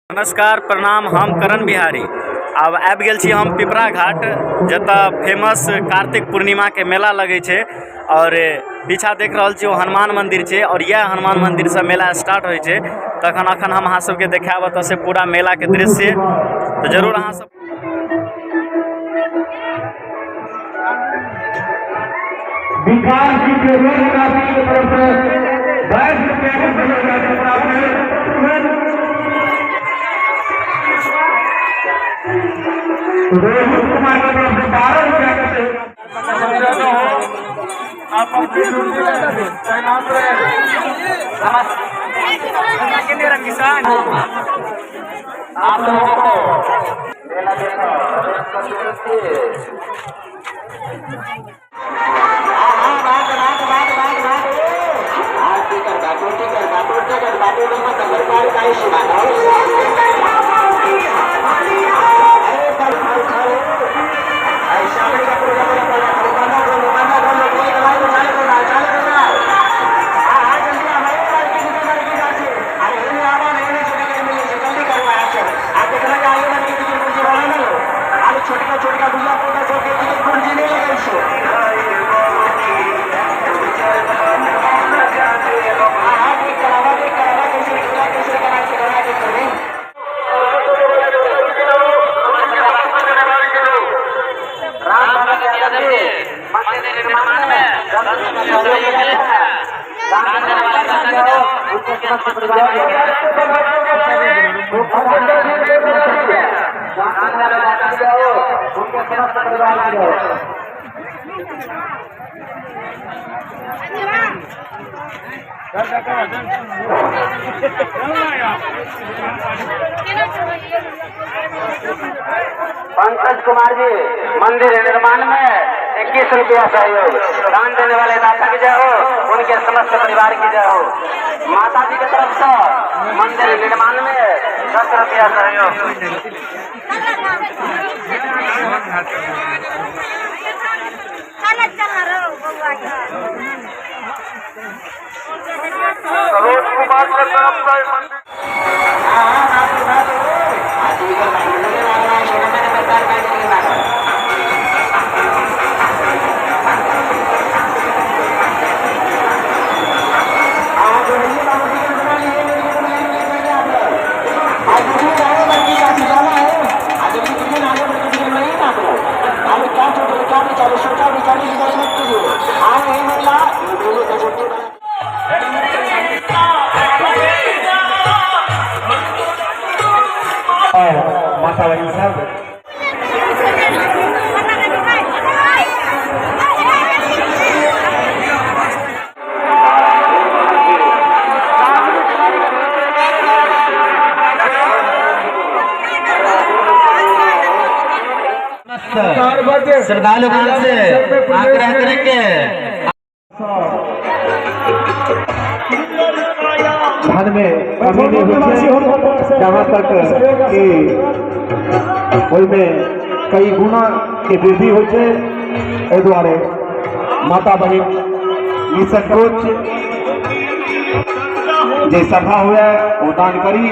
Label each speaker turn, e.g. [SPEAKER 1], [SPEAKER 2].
[SPEAKER 1] नमस्कार प्रणाम, हम करण बिहारी। आब आबि गेल छी हम पिपरा घाट, जतऽ फेमस कार्तिक पूर्णिमाके मेला लगै छै। आओर पीछा देख रहल छी ओ हनुमान मन्दिर छै आओर इएह हनुमान मन्दिरसँ मेला स्टार्ट होइ छै। तखन अखन हम अहाँ सबके देखायब ओतऽसँ पूरा मेलाके दृश्य, तऽ जरूर अहाँ सब
[SPEAKER 2] विकास जी के रोज काफी के तरफ से 22 रुपया के सहयोग राशि प्राप्त है। रोहित कुमार की तरफ से 12 रुपया का सहयोग।
[SPEAKER 3] आप अपनी ड्यूटी में तैनात रहे।
[SPEAKER 1] किसान
[SPEAKER 3] आप लोगों को
[SPEAKER 2] छोटका छोटका बुझा पोता सबके टिकट कुर्जी नहीं लगै छै। हाँ, ठीक करावा, ठीक करावा। कैसे कैसे कैसे करा के करा के करी।
[SPEAKER 3] राम भगत यादव जी मंदिर निर्माण में 10 रुपया सहयोग मिले है। दान देने वाले दाता के जाओ, उनके समस्त परिवार के
[SPEAKER 2] दान देने वाले दाता के जाओ, उनके समस्त परिवार के जाओ।
[SPEAKER 3] पंकज कुमार जी मंदिर निर्माण में 21 रुपया सहयोग। दान देने वाले दाता की जय हो, उनके समस्त परिवार की जय हो। माता जी की तरफ से मंदिर निर्माण में 10 रुपया सहयोग।
[SPEAKER 4] चल चल रो बउआ के।
[SPEAKER 3] सरोज कुमार की तरफ से मंदिर
[SPEAKER 2] सोचा विचारी मत कीजिए। आए हैं मेला, ये मेले का छुट्टी
[SPEAKER 5] और माता बहन सब श्रद्धालुगण से आग्रह करेंगे। धन में कमी नहीं होइ छै, जहाँ तक कि ओहिमे कई गुना के वृद्धि होइ छै। एहि दुआरे माता बहिन निसंकोच जे श्रद्धा हुए ओ दान करी।